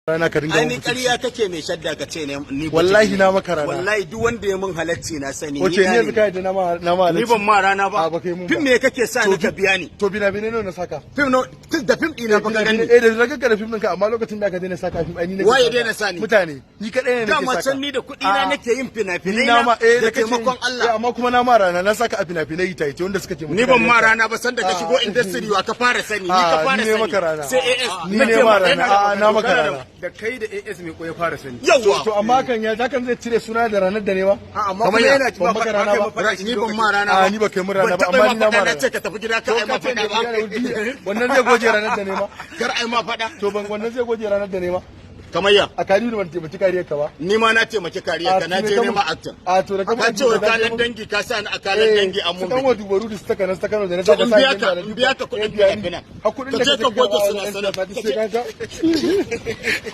Rana ka dinga Ai mun ni mutunci. ƙarya kake mai shadda ka ce ne ni Wallahi butuli. na maka rana. Wallahi duk wanda ya mun halacci na sani. Wace ni ne yanzu ne. ka yadda na ma Ni ban ma rana ba. A, ba kai mun Fim ba. me kake sa ni ka biya ni? To bina bine na saka. Fim no da fim ɗina fa ka gani. Eh, da na ganka da fim ɗinka, amma lokacin da aka daina saka fim, ai ni nake Waye saka. daina sa ni? Mutane. Ni kadai ne nake Dama saka. can ni da kuɗi na A'a. nake yin fina-finai Ni na ma eh da da kake taimakon eh, Allah. amma kuma na ma rana, na saka a fina-finai ita wanda suka taimaki Ni ban ma kariyarka. rana ba. Sanda ka shigo industry, wa ka fara sani? Ni ka A'a, fara ni ne sani. maka rana. Sai AS. Ni ne ma rana. A'a, na maka rana. Da kai da AS mai koya fara sani. Yawwa. To amma kan ya hakan zai cire suna da ranar da ne ba? A, amma Kamar kuma ya? yana Ban maka rana ba. Ni ban ma rana A, ba. ni ba kai mun rana ba, Ban taɓa amma ma ni na ma faɗa na rana. ce ka tafi gida ka To ai ma ka ce faɗa da ba. wannan zai goge ranar da ne ma? Kar ai ma faɗa. To ban wannan zai goge ranar da ne ma? Kamar ya? A kari ban taimaki kariyar ka ba. Ni ma na taimaki kariya ka, na je nema acting. A, to da Ka ce wai kalan dangi, ka sa ni a kalan dangi an mun kan biki. wa dubaru da su taka nan su da na To saka in sa biya ni ka, da in biya ka kuɗin biya ni. fina-finan. Har kuɗin Ka da je ka kake goge karɓa suna wajen sanar. yan siyasa, sai ka